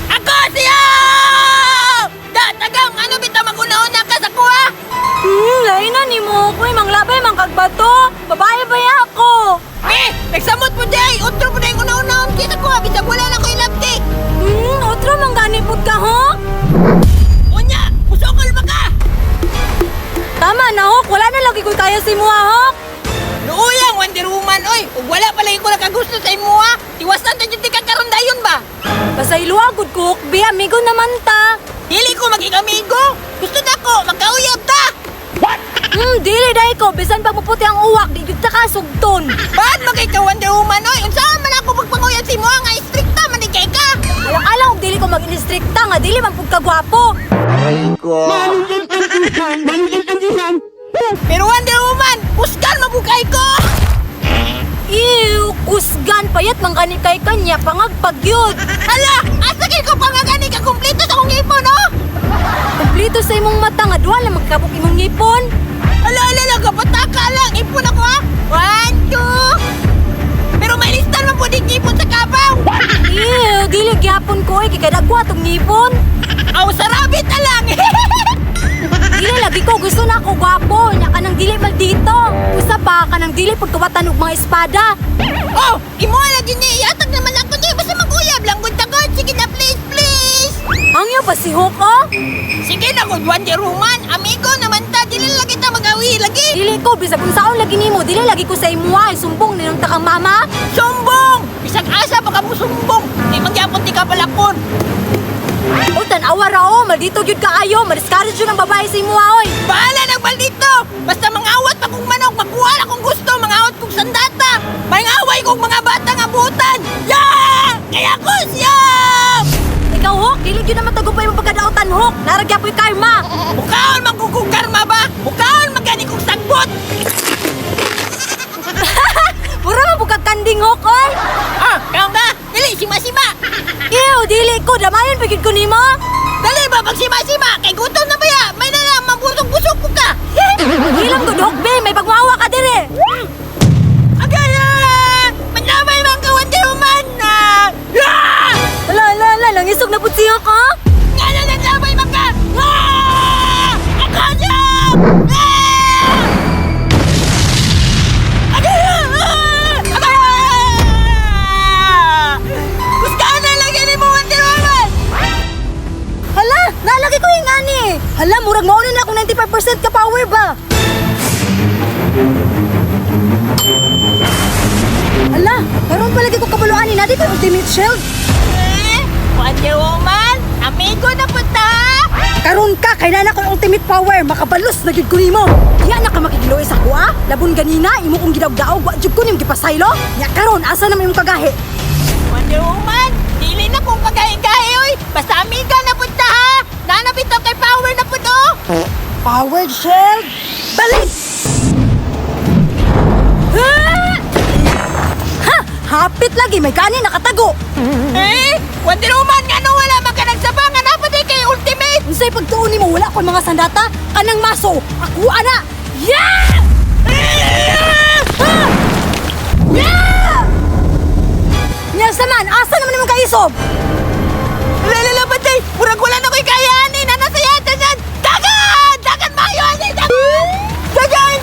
Ako siya! Datagang ano bitaw maguna-una ka sa kuha? Lain na ni mo ko, manglabay man kag bato. Babae ba ya ako? Eh, nagsamot po day! Otro po day una-una kita ko, bisag wala na ko ilabti. Otro man gani pud ka ho? Unya, musokol ba ka? Tama na hok, wala na lagi ko kaya si muha hok. Luuyang Wonder Woman, oy! Ug wala pala ko nakagusto sa imuha. Tiwasan ta jud ka karon dayon ba? Pasayloa gud ko, hok, be amigo naman ta. Dili ko maging amigo. Gusto na ko magkauyab ta. Dili dai ko bisan pag muputi ang uwak, di jud ta ka sugton. Bad man kay ka Wonder Woman, oy! Unsa man ako pagpanguyab sa imuha nga istrikta man di kay ka? Alang-alang og dili ko mag-inistrikta nga dili man pud ka gwapo. Pero Wonder Woman, kusgan mabukay ko. Ew, kusgan payat man gani kay kanya pangagpag yun. Hala, asa kay ko pangagani ka kumpleto sa akong ipon, oh? Kompleto sa imong mata nga duha lang magkabok imong ngipon. Ala, ala, ala, kapataka lang. Ipon ako, ha? One, two. Pero may listan man po din ipon sa kabaw. Ew, dili gyapon ko eh, kay kadagwa tong ngipon. Aw, sarabit na lang. Dili lagi ko gusto na ako gwapo, nya kanang dili maldito. Usa pa kanang dili pagkawatan og mga espada. Oh, imo lagi ni. Iatag naman ako ni. Basta mag-uyab lang. Good tagod. Sige na, please, please. Hangyo pa si Hook oh. Sige na, good Wonder Woman. Amigo naman ta. Dili lagi ta mag-awi. Lagi. Dili ko bisag unsaon lagi nimo, dili lagi ko sa imuha, sumbong ninong ta kang mama. Sumbong! Bisag asa pa ka mo sumbong. Di magyapon ti ka palakon. O tan-awa ra oh, maldito gyud kaayo, madiscourage yun ang babae sa imuha oy. Bahala ng baldito! Basta mangawat pa kong manok, magkuha na kong gusto, mangawat kong sandata! Mangaway kong mga bata nga butan! Yeah! Kaya ko siya! Ikaw Hook, dili gyud na matagumpay imong pagkadautan Hook. Naragya po'y karma. Mukaon man kong karma ba? Mukaon man gani kong sagbot! Mura man bukag kanding Hook oy. Ah, kaon ka? Dili, sima-sima! Ew, dili ko damayon pa gyud ko nimo. Dali ba, pag sima-sima, kay gutom na ba ya? May na lang, mabusog-busog ko ka! Hilam gud Hook be, may pagmawa ka dire. Agaya! Manlamay man ka, Wonder Woman! Ah! Ah! Ala, ala, ala, nangisog na pud si Hook oh. Nga na nanlamay man ka! Ah! Ako siya! Ah! Agaya! Ah! Agaya! Kuskaan na lagi ni mo, Wonder Woman! Hala, nalagi ko yung ani. Hala, murag mauna na akong 95% ka power ba? Hala, karon pa lagi ko kabalo ani na di ko ultimate shield. Eh, Wonder Woman, amigo na punta! Karon ka kay na ko ultimate power, makabalos na gyud ko nimo. Diya na ka makigiloy sa ako ah. Labon ganina imo kong gidawdaog, wa jud ko nim gipasaylo. Nya karon asa na man imong kagahi? Wonder Woman, dili na kong kagahi-gahi, oy! Basta amiga na punta, ha! Nanapit kay power na punta, oh! Power shield, balik! Ah! Ha! Hapit lagi may gani nakatago. Eh, Wonder Woman, nga no wala man ka nagsaba, nga dapat eh kay ultimate! Unsay pagtuon nimo wala koy mga sandata kanang maso. Ako ana. Yeah! Ah! Yeah! Nya sa man, asa naman imong kaisob? Lalala, patay! Murag wala na ko'y kayanin! Ano sa yata niyan? Dagan! Dagan mayo! Ani! Dagan! Dagan!